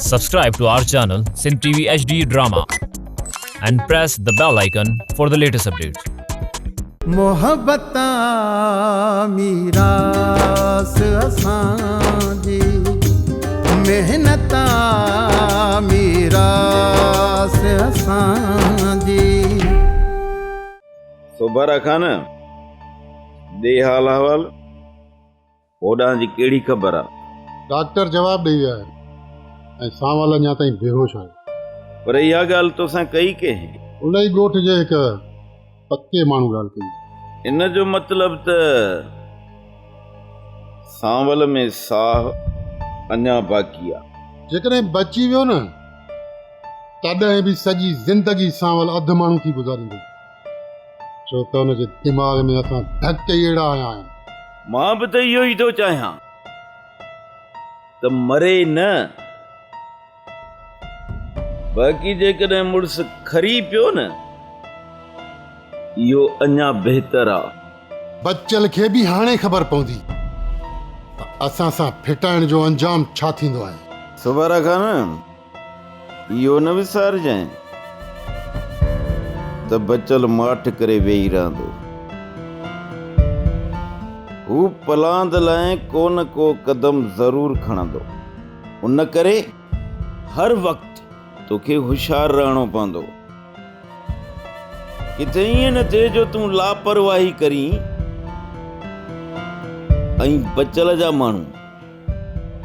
Subscribe to our channel Sindh TV HD Drama and press the bell icon for the latest updates. محبت آ ميراث اسان جي محنت آ ميراث اسان جي. سوڀارا خان، ڏي حال احوال. هوڏانهن جي ڪهڙي خبر آ؟ ڊاڪٽر جواب ڏئي ويا آهن ۽ سانول اڃا تائين بيهوش آهي. پر اها ڳالهه توسان ڪئي ڪنهن؟ ان ئي ڳوٺ جي هڪ پڪي ماڻهو ڳالهه ڪئي. ان جو مطلب ته سانول ۾ ساهه اڃا باقي آ. جيڪڏهن بچي ويو نه تڏهن به سڄي زندگي سانول اڌ ماڻهو ٿي گذاريندو. ڇو ته ان جي دماغ ۾ اسان ڌڪ ئي اهڙا هنيا آهن. مان به ته اهو ئي ٿو چاهيان ته مري نه. باقي جيڪڏهن مڙس کري پيو نه، اهو اڃا بهتر آ. بچل کي به هاڻي خبر پوندي ته اسان سان ڦٽائڻ جو انجام ڇا ٿيندو آهي. سوڀارا خان، اهو نه وسارجانء ته بچل ماٺ ڪري ويهي رهندو. هو پلاند لاء ڪو نه ڪو قدم ضرور کڻندو. ان ڪري هر وقت توکي هوشيار رهڻو پوندو. ڪٿي ائين نه ٿئي جو تون لاپرواهي ڪرين ۽ بچل جا ماڻهو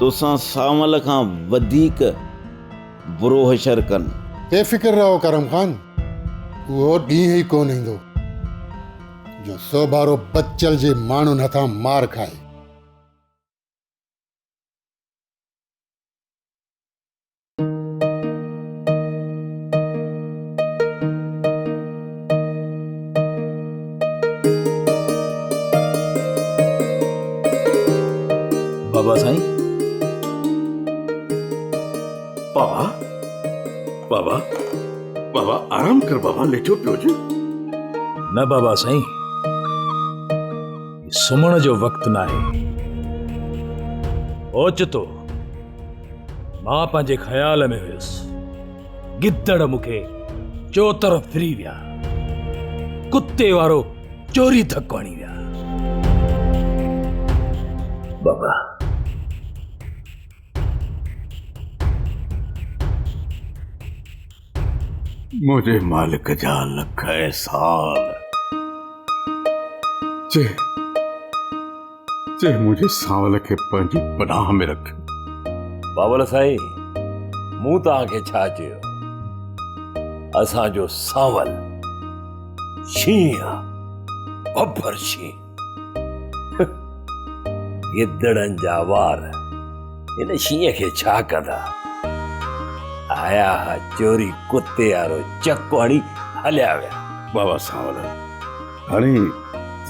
توسان سانول کان وڌيڪ برو حشر ڪن. بي فڪر رهو ڪرم خان، اهو ڏينهن ئي ڪونه ايندو جو سوڀارو بچل جي ماڻهن هٿان مار کائي. بابا سائين بابا بابا بابا آرام ڪر بابا ليٽيو پيو هجين. نه بابا سائين سمهڻ جو وقت ناهي. اوچتو مان پنهنجي خيال ۾ هيس. گدڙ مون کي چوطرف ڦري ويا. ڪتي وارو چوري ڌڪ هڻي ويا. بابا! منهنجي مالڪ جا لک احسان. جنهن جنهن منهنجي سانول کي پنهنجي پناهه ۾ رکيو. بابل سائين مون توهان کي ڇا چيو؟ اسان جو سانول شينهن آ، ببر شينهن. گدڙن جا وار هن شينهن کي ڇا ڪندا؟ آيا ها چوري ڪتي وارو چڪ هڻي هليا ويا. بابا سانول هاڻي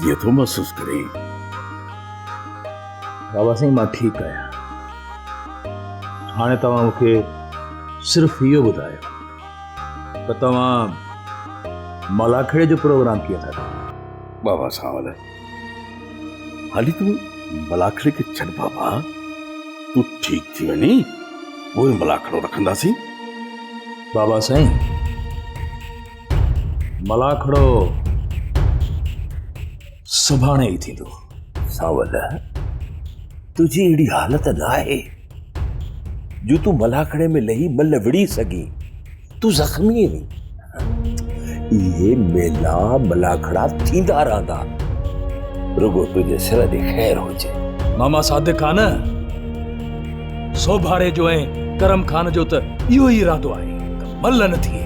ڪيئن ٿو محسوس ڪرين؟ بابا سائين مان ٺيڪ آهيان. هاڻي توهان مون کي صرف اهو ٻڌايو ته توهان ملاکڙي جو پروگرام ڪيئن ٿا ڪيو؟ بابا سانول هالي تون ملاکڙي کي ڇڏ بابا تون ٺيڪ ٿي وڃين پوء ملاکڙو رکنداسين. بابا سائين ملاکڙو سڀاڻي ئي ٿيندو. سانول، تنهنجي اهڙي حالت ناهي جو تون ملاکڙي ۾ لهي ملهه وڙهي سگهين. تون زخمي آهين. اهي ميلا ملاکڙا ٿيندا رهندا. رڳو تنهنجي سر ڏي خير هجي. ماما صادق خان، سوڀاري جو ۽ ڪرم خان جو ته اهو ئي ارادو آهي ته ملهه نه ٿئي.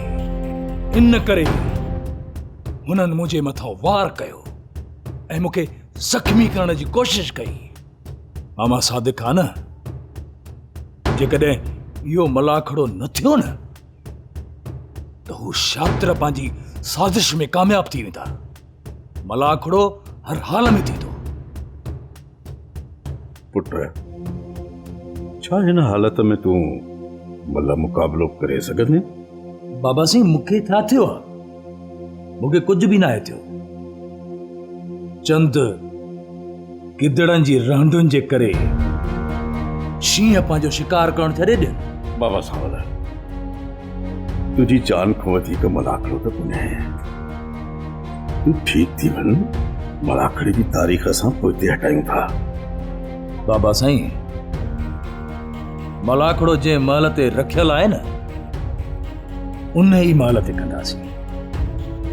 ان ڪري هنن منهنجي مٿان وار ڪيو ۽ مون کي زخمي ڪرڻ جي ڪوشش ڪئي. ماما صادق خان، جيڪڏهن اهو ملاکڙو نه ٿيو نه ته هو شاطر پنهنجي سازش ۾ ڪامياب ٿي ويندا. ملاکڙو هر حال ۾ ٿيندو. پٽ، ڇا هن حالت ۾ تون ملهه مقابلو ڪري سگهندين؟ بابا سائين مون کي ڇا ٿيو آهي؟ مون کي ڪجهه به ناهي ٿيو. چند گدڙن جي رهنڊن جي ڪري شينهن پنهنجو شڪار ڪرڻ ڇڏي ڏين. بابا سانول، تنهنجي جان کان وڌيڪ ملاکڙو ته ڪونهي. تون ٺيڪ ٿي وڃ، ملاکڙي جي تاريخ اسان پوئتي هٽايون ٿا. بابا سائين، ملاکڙو جنهن مهل تي رکيل آهي نه، ان ئي مهل تي ڪنداسين.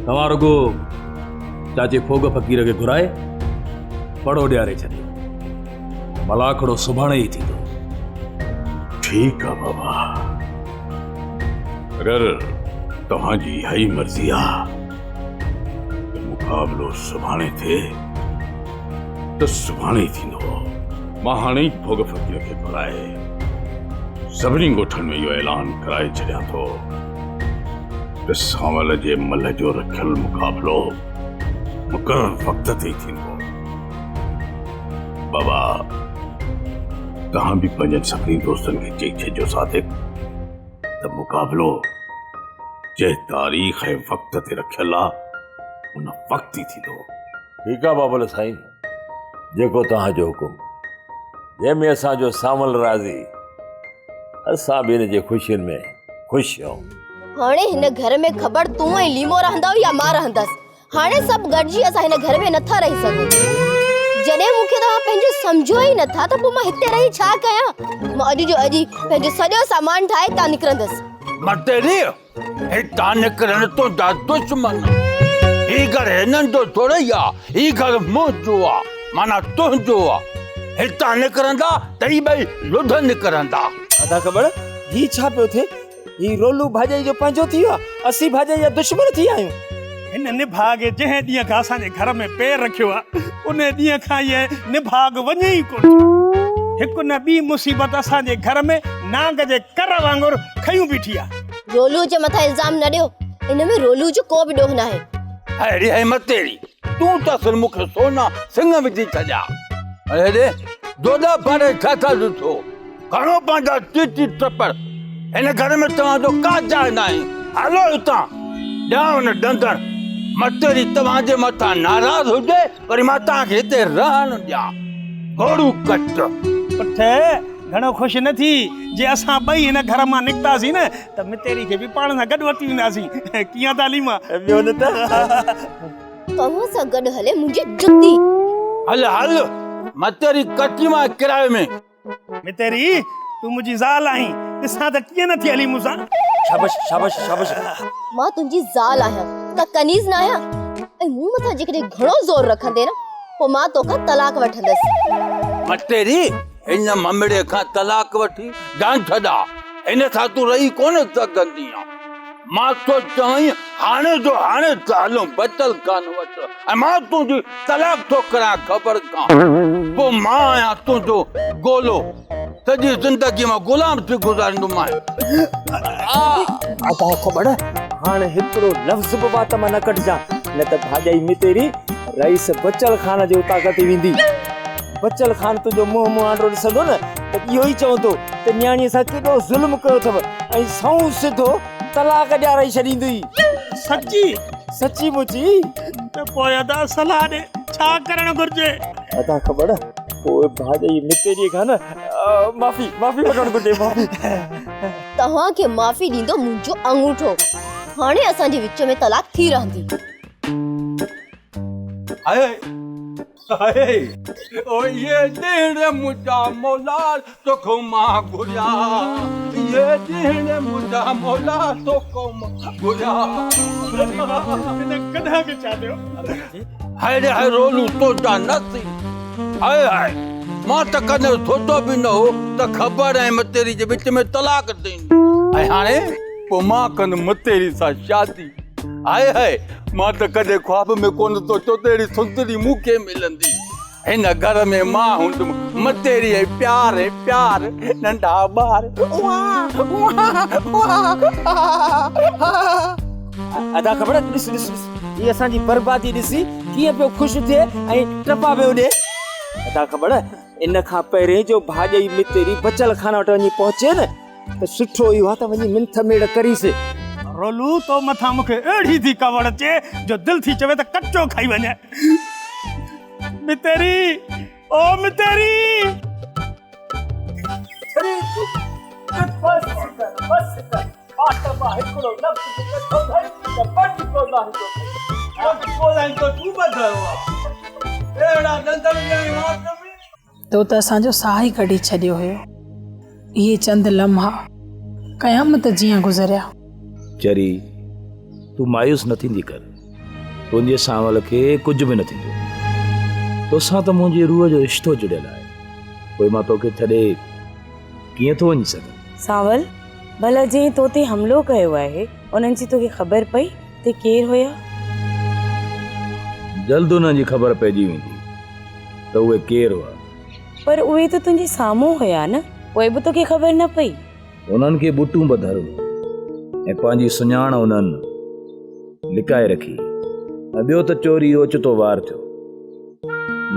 توهان رڳو چاچي ڦوڳ فقير کي گهرائي پڙهو ڏياري ڇڏيو. ملاکڙو سڀاڻي ئي ٿيندو. ٺيڪ آ بابا، اگر توهان جي اها ئي مرضي آ ته مقابلو سڀاڻي ٿئي ته سڀاڻي ئي ٿيندو. مان هاڻي ئي ڦوڳ فقير کي گهرائي سڀني ڳوٺن ۾ اهو اعلان ڪرائي ڇڏيان ٿو ته سانول جي ملهه جو رکيل مقابلو مقرر وقت تي ئي ٿيندو. بابا توهان به پنهنجن سڀني دوستن کي چئي ڇڏجو صادق ته مقابلو جنهن تاريخ ۽ وقت تي رکيل آ ان وقت ئي ٿيندو. ٺيڪ آ بابل سائين جيڪو توهان جو حڪم جنهن ۾ اسان جو سانول راضي اسان به هن جي خوشين ۾ خوش آهيون. هاڻي هن گهر ۾ خبر تون ۽ ليمو رهندؤ يا مان رهندس. هاڻي سڀ گڏجي اسان هن گهر ۾ نٿا رهي سگهون. جڏهن مون کي توهان پنهنجو سمجهيو ئي نٿا ته پوء مان هتي رهي ڇا ڪيان؟ مان اڄ جو اڄ ئي پنهنجو سڄو سامان ٺاهي هتان نڪرندس. متيري، هتان نڪرڻ تنهنجا دشمن. هي گهر هنن جو ٿورئي آ، هي گهر منهنجو آ، معنيٰ تنهنجو آ. هتان نڪرندا ته هي ٻئي لڌ نڪرندا. ادا کٻڙ، هي ڇا پيو ٿئي؟ هي رولو ڀاڄائي جو پنهنجو ٿي ويو آ، اسين ڀاڄائي جا دشمن ٿي ويا آهيون. هن نڀاڳي جنهن ڏينهن کان اسان جي گهر ۾ پير رکيو آ، انهي ڏينهن کان هيء نڀاڳ وڃي ئي ڪونه ٿو. هڪ نه ٻي مصيبت اسان جي گهر ۾ نانگ جي ڪر وانگر کنيون بيٺي آ. رولو جي مٿان الزام نه ڏيو، ان ۾ رولو جو ڪو به ڏوهه ناهي. اهڙي همت تيري، تون ته اصل مون کي سونا سڱ وجهي ڇڏيا. هيڏي دوڏا ڦاڙي ڇا ٿا ڏسو؟ کڻو پنهنجا چيچي ٽپڙ، هن گهر ۾ توهان جو ڪا جاء ناهي، هلو هتان، ڏيان هن ڏندڻ، متيري توهان جي مٿان ناراض هجي وري مان توهان کي هتي رهڻ ڏيان، گهوڙو ڪٽ. اٺ، گهڻو خوش نه ٿي، جي اسان ٻئي هن گهر مان نڪتاسين نه ته متيري کي به پاڻ سان گڏ وٺي وينداسين، ڪيئن ٿا ليما؟ ٻيو نه ته. توهان سان گڏ هلي منهنجي جتي. هل هل، متيري ڪٽي مان ڪرايي ۾. متيري، تون منهنجي زال آهين، ڏسان ته ڪيئن نه ٿي هلين مون سان. شابش، شابش، شابش. مان تنهنجي زال آهيان، ڪا ڪنيز نه آهيان ۽ مون مٿان جيڪڏهن گهڻو زور رکندين نه، پوء مان توکان طلاق وٺندس. متيري، هن ممڙي کان طلاق وٺي جان ڇڏاء، هن سان تون رهي ڪونه سگهندينء. مان ٿو چوين هاڻي جو هاڻي ٿا هلون بچل خان وٽ ۽ مان تنهنجي طلاق ٿو ڪرايان خبر کان پوء مان آهيان تنهنجو گولو سڄي زندگي مان غلام ٿي گذاريندومانء. ادا کٻڙ هاڻ هڪڙو لفظ به وات مان نه ڪڍجان نه ته ڀاڄائي متيري رئيس بچل خان جي اوطاق تي ويندي. بچل خان تنهنجو منهن مهانڊو ڏسندو نه ته اهو ئي چوندو ته نياڻيء سان ڪيڏو ظلم ڪيو اٿو ۽ سنئون سڌو طلاق ڏيارائي ڇڏيندوئي. سچي؟ سچي مچي. ته پوء ادا صلاح ڏي ڇا ڪرڻ گهرجي؟ ادا کٻڙ پوء ڀاڄائي متيريء کان نه معافي معافي وٺڻ گهرجي معافي. توهان کي معافي ڏيندو منهنجو آڱوٺو. هاڻي اسان جي وچ ۾ طلاق ٿي رهندي. هاء هاء او اهي ڏينهن منهنجا مولا توکون مان گهريا اهي ڏينهن منهنجا مولا توکون مان گهريا. هن گڏهه کي ڇا ٿيو؟ هاء ري هاء رولو تنهنجا نصيب هاء هاء مان ته ڪڏهن سوچيو به نه هو ته خبر ۽ متيري جي وچ ۾ طلاق ٿيندي ۽ هاڻي پوء مان ڪندم متيري سان شادي. هاء هاء، مان ته ڪڏهن خواب ۾ ڪونه سوچيو ته اهڙي سندري مون کي ملندي. هن گهر ۾ مان هوندم، متيري ۽ پيار ۽ پيار، ننڍا ٻار. ادا خبر ڏس ڏس ڏس هي اسان جي بربادي ڏسي ڪيئن پيو خوش ٿئي ۽ ٽپا پيو ڏي. ادا خبر ان کان پهرين جو ڀاڄئي متيري بچل خان وٽ وڃي پهچي نه ته سٺو اهو آ ته وڃي منٿ ميڙ ڪريس. رولو، تو مٿان مون کي اهڙي ٿي ڪاوڙ اچي جو دل ٿي چوي ته ڪچو کائي وڃان. متيري، او متيري! بس ڪر، وات مان هڪڙو لفظ به ڪڍيو اٿئي ته پٽ ڪولائيندو اٿئي. پٽ ڪولائيندو تون ٻڌايو آ. اهڙا ڏندڻ ڏيائين وات ۾. تو ته اسان جو ساهه ئي ڪڍي ڇڏيو هيو. اهي چند لمحا قيامت جيان گذريا. چري، تون مايوس نه ٿيندي ڪر. تنهنجي سانول کي ڪجهه به نه ٿيندو. توسان ته منهنجي روح جو رشتو جڙيل آهي. پوء مان توکي ڇڏي ڪيئن ٿو وڃي سگهان؟ سانول، ڀلا جنهن تو تي حملو ڪيو آهي، انهن جي توکي خبر پئي ته ڪير هيا؟ جلد انهن جي خبر پئجي ويندي ته اهي ڪير هئا. پر اهي ته تنهنجي سامهون هيا نه، پوء به توکي خبر نه پئي؟ انهن کي ٻوٽون ٻڌل هيون ۽ پنهنجي سڃاڻ انهن لڪائي رکي ۽ ٻيو ته چوري اوچتو وار ٿيو.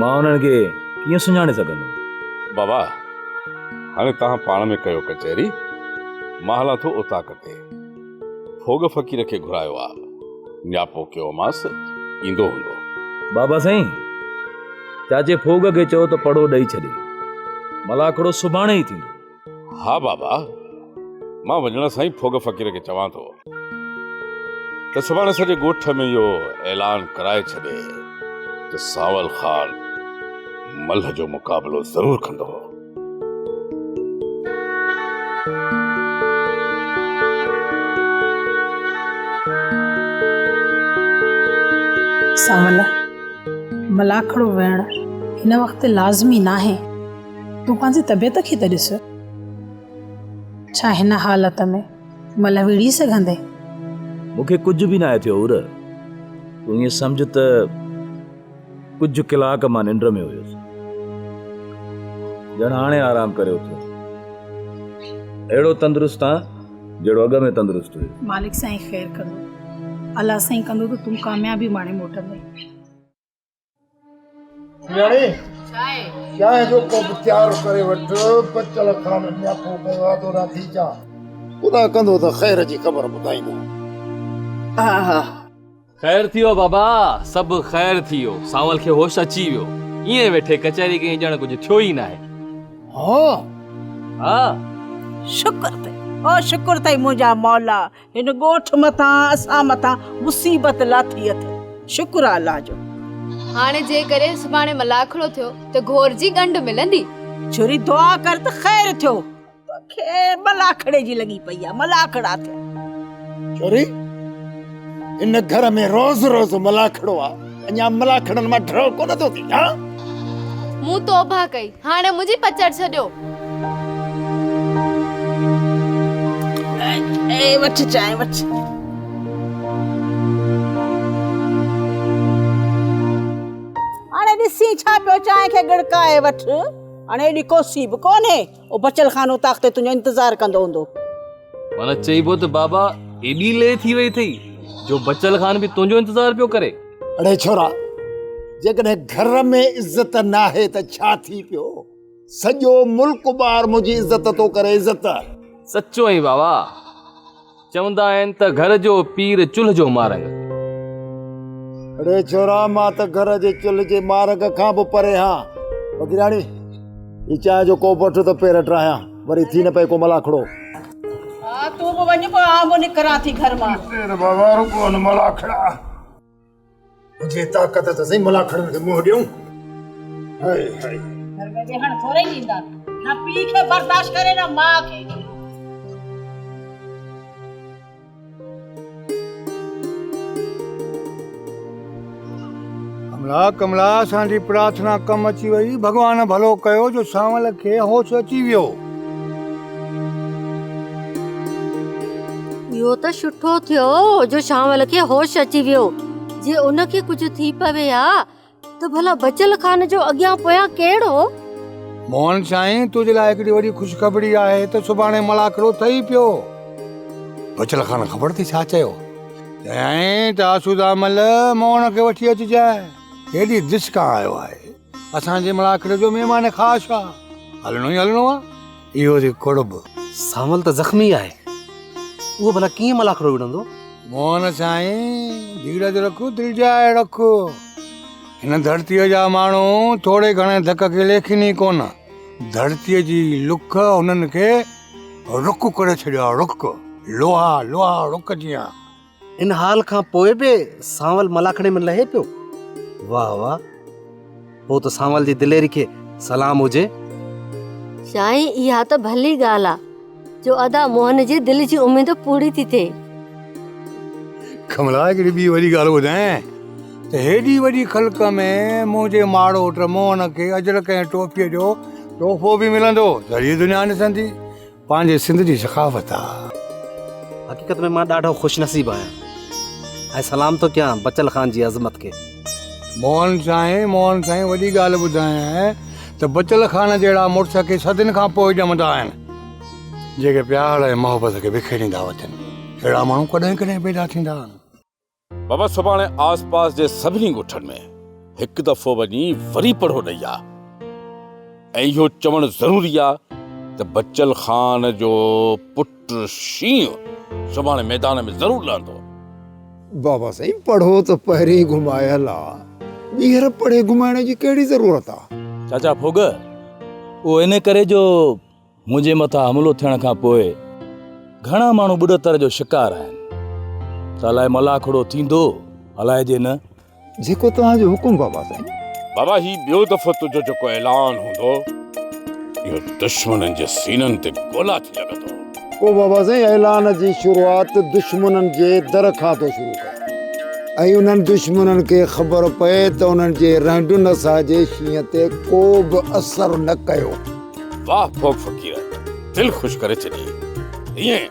مان انهن کي ڪيئن سڃاڻي سگهندم؟ بابا، هاڻي توهان پاڻ ۾ ڪيو ڪچهري، مان هلان ٿو اوطاق تي. ڦوڳ فقير کي گهرايو آ، نياپو ڪيومانس، ايندو هوندو. بابا سائين، چاچي ڦوڳ کي چئو ته پڙهو ڏئي ڇڏي. ملاکڙو سڀاڻي ئي ٿيندو. ها بابا، مان وڃڻ سان ئي ڦوڳ فقير کي چوان ٿو ته سڀاڻي سڄي ڳوٺ ۾ اهو اعلان ڪرائي ڇڏي ته سانول خان ملهه جو مقابلو ضرور ڪندو. سانول، ملاکڙو ويهڻ هن وقت لازمي ناهي. تون پنهنجي طبيعت کي ته ڏس. ڇا هن حالت ۾ ملهه وڙهي سگهندين؟ مون کي ڪجهه به ناهي ٿيو حور. تون ائين سمجهه ته ڪجهه ڪلاڪ مان ننڊ ۾ هيس. ڄڻ هاڻي آرام ڪري اٿيس. اهڙو تندرست آن جهڙو اڳ ۾ تندرست هيس. مالڪ سائين خير ڪندو. الله سائين ڪندو ته تون ڪاميابي ماڻي موٽندين. نياڻي چانهه جو ڪوپ تيار ڪري وٺ، بچل خان نياپو ڪيو آ تو ڏانهن ٿي چان. خدا ڪندو ته خير جي خبر ٻڌائيندو. آها. خير ٿي ويو بابا، سڀ خير ٿي ويو، سانول کي هوش اچي ويو، ائين ويٺي ڪچهري ڪيائين ڄڻ ڪجهه ٿيو ئي ناهي. ها. ها. شڪر اٿئي، او شڪر اٿئي منهنجا مولا، هن ڳوٺ مٿان اسان مٿان مصيبت لاٿي اٿئي. شڪر آ الله جو. هاڻي جيڪڏهن سڀاڻي ملاکڙو ٿيو ته گهور جي ڳنڍ ملندي. ڇوري دعا ڪر ته خير ٿيو. توکي ملاکڙي جي لڳي پئي آ ملاکڙا ٿيا. ڇوري هن گهر ۾ روز روز ملاکڙو آ اڃا ملاکڙن مان ڍرو ڪونه ٿو ٿي ها. مون توبهه ڪئي هاڻي منهنجي پچر ڇڏيو. اي وٺ چانهه وٺ. هاڻي ڏسين ڇا پيو چانهه کي ڳڙڪائي وٺ. هاڻي ايڏي ڪوسي به ڪونهي. او بچل خان اوطاق تي تنهنجو انتظار ڪندو هوندو. معنيٰ چئبو ته بابا ايڏي لئي ٿي وئي اٿئي جو بچل خان به تنهنجو انتظار پيو ڪري. اڙي ڇورا جيڪڏهن گهر ۾ عزت ناهي ته ڇا ٿي پيو سڄو ملڪ ٻاهر منهنجي عزت ٿو ڪري عزت. سچو آهين بابا چوندا آهن ته گهر جو پير چلهه جو مارنگ. اڙي ڇورا مان ته گهر جي چلهه جي مارنگ کان به پري هان. فقيراڻي هي چانهه جو ڪوپ وٺ ته پير ٽراهيان وري ٿي نه پئي ڪو ملاکڙو. ها تون به وڃ پوء آئون به نڪران ٿي گهر مان. ڏسين بابا رڳو هن ملاکڙا. منهنجي طاقت ته سائين ملاکڙن کي منهن ڏيون. هائي هائي. گهر ۾ ويهڻ ٿورئي ڏيندا. نه پيء کي برداشت ڪري نه ماء کي. ڪملا ڪملا اسان جي پرارٿنا ڪم اچي وئي ڀڳوان ڀلو ڪيو جو سانول کي هوش اچي ويو. اهو ته سٺو ٿيو جو سانول کي هوش اچي ويو جي ان کي ڪجهه ٿي پوي ها ته ڀلا بچل خان جو اڳيان پويان ڪهڙو؟ موهن سائين تنهنجي لاء هڪڙي وڏي خوشخبري آهي ته سڀاڻي ملاکڙو ٿئي پيو. بچل خان خبر اٿئي ڇا چيو؟ چيائين ته آسودا مل موهن کي وٺي اچجانء. هيڏي دس کان آيو آهي. اسان جي ملاکڙي جو مهمان خاص آ. هلڻو ئي هلڻو آ. اهو ٿي ڪڙب. سانول ته زخمي آهي. اهو ڀلا ڪيئن ملاکڙو وڙهندو؟ موهن سائين، ڌيرج رک، دلجاء رک. هن ڌرتيء جا ماڻهو ٿوري گهڻي ڌڪ کي ليکين ئي ڪونه. ڌرتيء جي لک هنن کي رڪ ڪري ڇڏيو آ، رڪ، لوها، لوها رڪ جيان. ان حال کان پوء به سانول ملاکڙي ۾ لهي پيو. واهه واهه. پوء ته سانول جي دليري کي سلام هجي. سائين اها ته ڀلي ڳالهه آ جو ادا موهن جي دل جي اميد پوري ٿي ٿئي. ڪملا هڪڙي ٻي وڏي ڳالهه ٻڌايانء ته هيڏي وڏي خلق ۾ منهنجي ماڙوٽ موهن کي اجرڪ ۽ ٽوپيء جو تحفو به ملندو. سڄي دنيا ڏسندي. پنهنجي سنڌ جي ثقافت آ. حقيقت ۾ مان ڏاڍو خوش نصيب آهيان ۽ سلام ٿو ڪيان بچل خان جي عظمت کي. موهن سائين موهن سائين وڏي ڳالهه ٻڌايانء ته بچل خان جهڙا مڙس کي صدين کان پوء ڄمندا آهن جيڪي پيار ۽ محبت کي وکيريندا وتن اهڙا ماڻهو ڪڏهن ڪڏهن پيدا ٿيندا آهن. بابا سڀاڻي آس پاس جي سڀني ڳوٺن ۾ هڪ دفعو وڃي وري پڙهو ڏئي آ ۽ اهو چوڻ ضروري آ ته بچل خان جو پٽ شينهن سڀاڻي ميدان ۾ ضرور لهندو. بابا سائين پڙهو ته پهرين گهمايل آ، ٻيهر پڙهي گهمائڻ جي ڪهڙي ضرورت آ؟ چاچا ڦوڳ، اهو ان ڪري جو منهنجي مٿان حملو ٿيڻ کان پوء گهڻا ماڻهو ٻڏتر جو شڪار آهن ته الائي ملاکڙو ٿيندو الائجي نه. جيڪو توهان جو حڪم بابا سائين. بابا هي ٻيو دفعو تنهنجو جيڪو اعلان هوندو اهو دشمنن جي سينن تي گولا ٿي لڳندو. پوء بابا سائين اعلان جي شروعات دشمنن جي در کان ٿو شروع ڪيان ۽ انهن دشمنن کي خبر پئي ته انهن جي رهنڊن اسان جي شينهن تي ڪو به اثر نه ڪيو. واھ ڦوڳ فقير دل خوش ڪري ڇڏيئي. ائين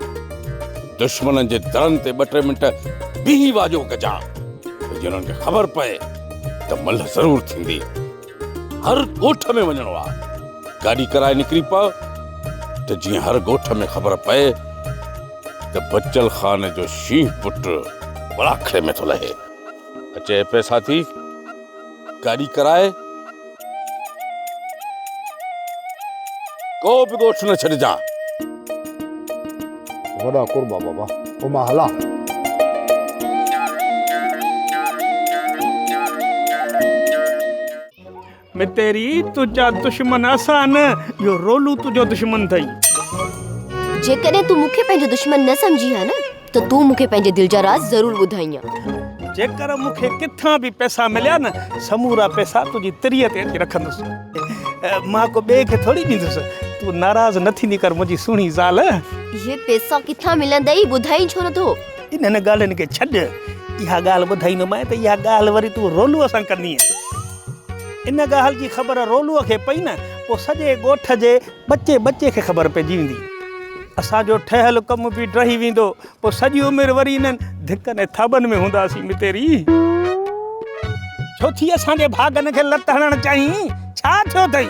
دشمنن جي درن تي ٻه ٽي منٽ بيهي واڄو ڪجان ته جيئن انهن کي خبر پئي ته ملهه ضرور ٿيندي. هر ڳوٺ ۾ وڃڻو آ. گاڏي ڪرائي نڪري پئو ته جيئن هر ڳوٺ ۾ خبر پئي ته بچل خان جو شينهن پٽ ملاکڙي ۾ ٿو لهي. اچي پئسا ٿي گاڏي ڪرائي. ڪو به ڳوٺ نه ڇڏجان. وڏا قرب بابا، پوء مان هلان. متيري تنهنجا دشمن اسان نه، اهو رولو تنهنجو دشمن اٿئي. جيڪڏهن تون مون کي پنهنجو دشمن نه سمجهين ها نه ته تون مون کي پنهنجي دل جا راز ضرور ٻڌائين ها. جيڪر مون کي ڪٿان به پئسا مليا نه، سمورا پئسا تنهنجي تريء تي اچي رکندس. مان ڪو ٻئي کي ٿوري ڏيندس. تون ناراض نه ٿيندي ڪر منهنجي سهڻي زال. اهي پئسا ڪٿان ملندئي، ٻڌائين ڇو نٿو؟ انهن ڳالهين کي ڇڏ. اها ڳالهه ٻڌائيندومانء ته اها ڳالهه وري تون رولوء سان ڪندينء. ان ڳالهه جي خبر رولوء کي پئي نه، پوء سڄي ڳوٺ جي ٻچي ٻچي کي خبر پئجي ويندي. اسان جو ٺهيل ڪم به ڊهي ويندو. پوء سڄي عمر وري انهن ڌڪن ۽ ٿاٻن ۾ هونداسين متيري. ڇو ٿي اسان جي ڀاڳن کي لت هڻڻ چاهين؟ ڇا ٿيو اٿئي؟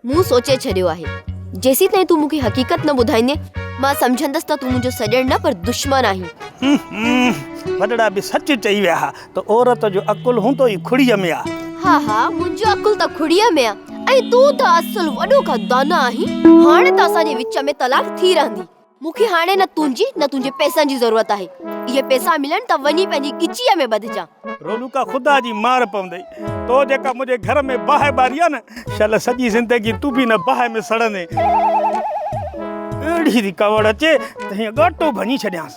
مون سوچي ڇڏيو آهي. جيسيتائين تون مون کي حقيقت نه ٻڌائيندين، مان سمجهندس ته تون منهنجو سڄڻ نه پر دشمن آهين. وڏڙا به سچ چئي ويا ها ته عورت جو عقل هوندو ئي کڙيء ۾ آ. ها ها منهنجو عقل ته کڙيء ۾ آ ۽ تون ته اصل وڏو ڪا دانا آهين. هاڻ ته اسان جي وچ ۾ طلاق ٿي رهندي. مون کي هاڻي نه تنهنجي نه تنهنجي پئسن جي ضرورت آهي. اهي پئسا ملن ته وڃي پنهنجي ڳچيء ۾ ٻڌجان. رولو ڪا خدا جي مار پوندئي. تو جيڪا منهنجي گهر ۾ باهه ٻاري آ نه، شل سڄي زندگي تون به ان باهه ۾ سڙندين. اهڙي ٿي ڪاوڙ اچي ته هيئن ڳاٽو ڀڃي ڇڏيانس.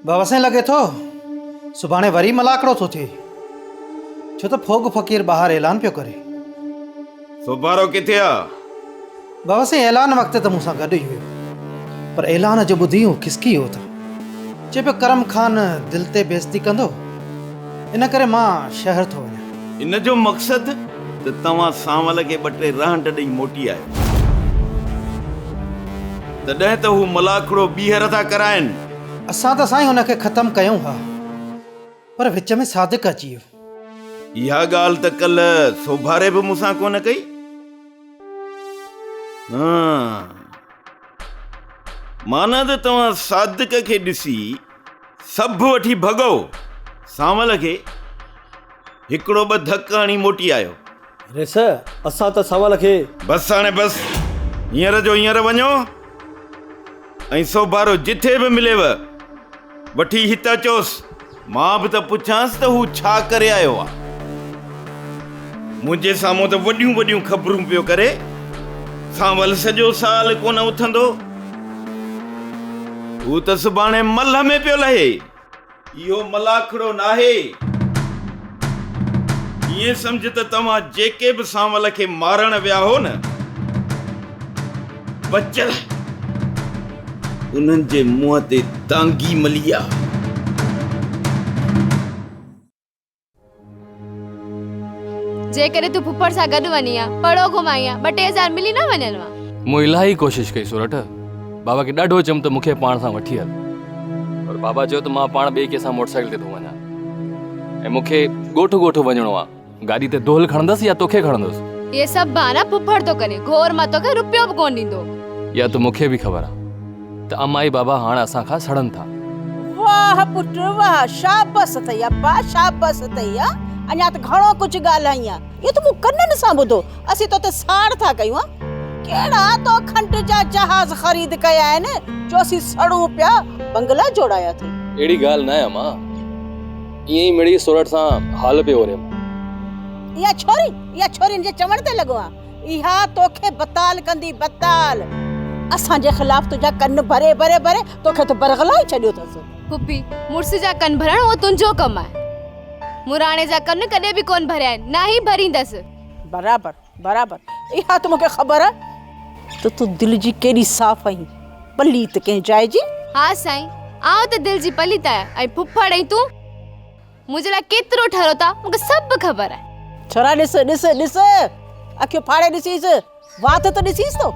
بابا سائين لڳي ٿو سڀاڻي وري ملاکڙو ٿو ٿئي ڇو ته ڦوڳ فقير ٻاهر اعلان پيو ڪري. سوڀارو ڪٿي آ؟ بابا سائين اعلان وقت ته مون سان گڏ ئي هيو پر اعلان جو ٻڌي هو کسڪي ويو ته چئي پيو ڪرم خان دل تي بيعزتي ڪندو ان ڪري مان شهر ٿو وڃان. ان جو مقصد ته توهان سانول کي ٻه ٽي رهنڊ ڏئي موٽي آيو. تڏهن ته هو ملاکڙو ٻيهر ٿا ڪرائين. اسان ته سائين هن کي ختم ڪيون ها پر وچ ۾ صادق اچي ويو. اها ڳالهه ته ڪلهه سوڀاري به مون سان ڪونه ڪئي. ها معنيٰ ته توهان صادق کي ڏسي سڀ وٺي ڀڳو. سانول کي هڪڙو ٻه ڌڪ هڻي موٽي آيو. ريس، اسان ته سانول کي. بس هاڻي بس، هينئر جو هينئر وڃو ۽ سوڀارو جٿي به مليو، وٺي هت اچوس. مان به ته پڇانس ته هو ڇا ڪري آيو آ. منهنجي سامهون ته وڏيون وڏيون خبرون پيو ڪري. سانول سڄو سال ڪونه اٿندو. هو ته سڀاڻي ملهه ۾ پيو لهي. اهو ملاکڙو ناهي. ائين سمجهه ته توهان جيڪي به سانول کي مارڻ ويا هو نه، بچل انهن جي منهن تي دانگي ملي آ. جيڪڏهن تون ڦڦڙ سان گڏ وڃين ها، پڙو گهمائين ها، ٻه ٽي هزار ملي نه وڃن ها. مون الاهي ڪوشش ڪئي سورٺ، بابا کي ڏاڍو چيم ته مون کي پاڻ سان وٺي هل، پر بابا چيو ته مان پاڻ ٻئي ڪنهن سان موٽر سائيڪل تي ٿو وڃان ۽ مون کي ڳوٺ ڳوٺ وڃڻو آ، گاڏي تي دهل کڻندس يا توکي کڻندس؟ اهي سڀ بهانا ڦڦڙ ٿو ڪري، گهور مان توکي رپيو به ڪونه ڏيندو. اها ته مون کي به خبر آ ته اما ۽ بابا هاڻ اسان کان سڙن ٿا. واهه پٽ واهه، شابس اٿئي ابا، شابس اٿئي. ها اڃا ته گهڻو ڪجهه ڳالهائين ها، اهو ته مون ڪنن سان ٻڌو، اسين تو تي ساڙ ٿا ڪيون ها. ڪهڙا تو کنڊ جا جهاز خريد ڪيا آهن جو اسين سڙون پيا، بنگلا جوڙايا اٿئي. اهڙي ڳالهه ناهي اما، ائين ئي مڙئي سورٺ سان حال پيو اوريم. اها ڇوري، اها ڇوري هن جي چوڻ تي لڳو آ. اها توکي بتال ڪندي بتال. اسان جي خلاف تنهنجا ڪن ڀري ڀري ڀري توکي ته برغلائي ڇڏيو اٿس. پڦي، مڙس جا ڪن ڀرڻ اهو تنهنجو ڪم آهي. مون راڻي جا ڪن ڪڏهن به ڪونه ڀريا آهن، نه ئي ڀريندس. برابر، برابر. اها ته مون کي خبر آهي ته تون دل جي ڪيڏي صاف آهين. پليت ڪنهن جاء جي. ها سائين، آئون ته دل جي پليت آهيان ۽ ڦڦڙ ۽ تون منهنجي لاء ڪيترو ٺرو ٿا، مون کي سڀ خبر آهي. ڇورا ڏس، ڏس، ڏس، اکيون ڦاڙي ڏسيس، وات ته ڏسيس ٿو.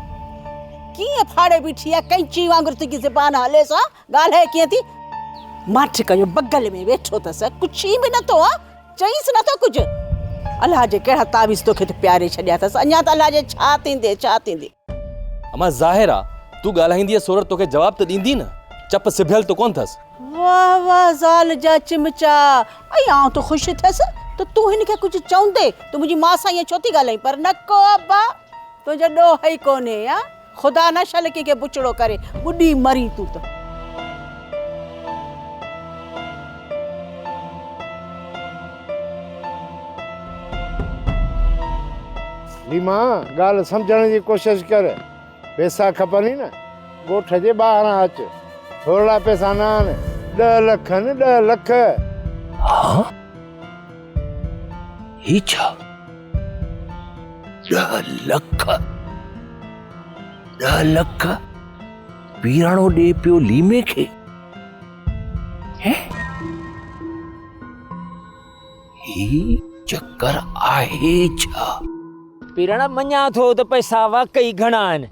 ڪيئن ڦاڙي بيٺي آهي، قينچي وانگر تنهنجي زبان هليس ها، ڳالهائي ڪيئن ٿي. ماٺ ڪيو بغل ۾ ويٺو اٿس، ڪڇي به نٿو ها، چئيس نٿو ڪجهه. الله جي ڪهڙا تعويذ توکي ته پياري ڇڏيا اٿس، اڃا ته الله جي ڇا ٿيندي، ڇا ٿيندي. امان ظاهر آ تون ڳالهائيندينء سورٺ توکي جواب ته ڏيندي نه، چپ سبيل ته ڪونه ٿس. واهه واهه زال جا چمچا، ۽ آئون ته خوش ٿيس ته تون هن کي ڪجهه چوندين ته منهنجي ماء سان ائين ڇو ٿي ڳالهائين پر نه ڪو ابا تنهنجو ڏوهه ئي ڪونهي ها خدا نه شل ڪنهن کي بڇڙو ڪري ٻڏي مرين تون ته. ليما، ڳالهه سمجهڻ جي ڪوشش ڪر. پئسا کپنئي نه، ڳوٺ جي ٻاهران اچ. ٿورڙا پئسا نه آهن، ڏهه لک آهن، ڏهه لک. ها؟ هي ڇا؟ ڏهه لک؟ ڏهه لک پيراڻو ڏي پيو ليمي کي؟ هين؟ هي چڪر آهي ڇا؟ پيراڻا مڃان ٿو ته پئسا واقعي گهڻا آهن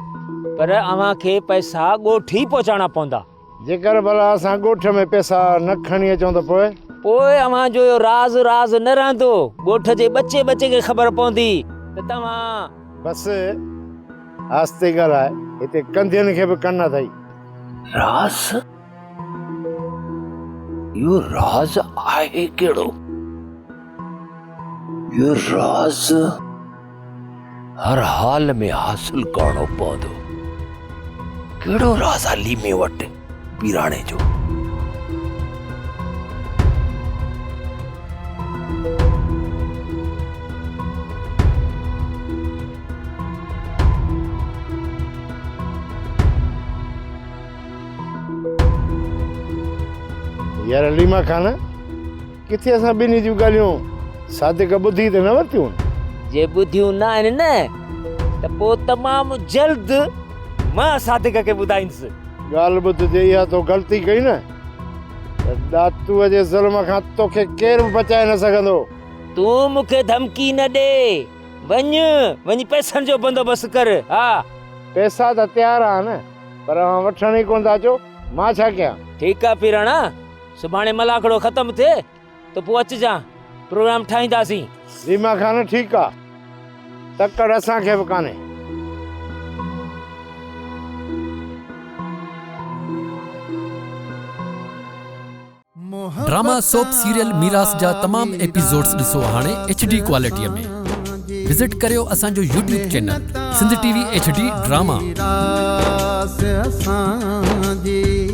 پر اوهان کي پئسا ڳوٺ ئي پهچائڻا پوندا. جيڪر ڀلا اسان ڳوٺ ۾ پئسا نه کڻي اچون ته پوء؟ پوء اوهان جو اهو راز راز نه رهندو. ڳوٺ جي ٻچي ٻچي کي خبر پوندي ته توهان. بس آهستي ڳالهاء، هتي ڪنڌين کي به ڪن اٿئي. راز؟ اهو راز آهي ڪهڙو؟ اهو راز هر حال ۾ حاصل ڪرڻو پوندو. ڪهڙو راز آ ليمي وٽ پيراڻي جو؟ يار عليما خان، ڪٿي اسان ٻنهي جون ڳالهيون صادق ٻڌي ته نه ورتيون؟ جي ٻڌيون نه آهن نه ته پوء تمام جلد مان صادق کي ٻڌائيندس. ڳالهه ٻڌ جي اها تو غلطي ڪئي نه ته ڏاتوء جي ظلم کان توکي ڪير به بچائي نه سگهندو. تون مون کي ڌمڪي نه ڏي. وڃ، وڃي پئسن جو بندوبست ڪر. ها. پئسا ته تيار آهن. پر اوهان وٺڻ ئي ڪونه ٿا اچو، مان ڇا ڪيان؟ ٺيڪ آ پيراڻا، سڀاڻي ملاکڙو ختم ٿئي ته پوء اچجان، پروگرام ٺاهينداسين. ريما خان، ٺيڪ آ، تڪڙ اسان کي به ڪانهي. ڊراما سوپ سيريل ميراث جا تمام ايپيسوڊز ڏسو هاڻي ايڇ ڊي ڪوالٽي ۾ وزٽ ڪريو اسان جو YouTube channel Sindh T V H D drama. ميراث اسان جي.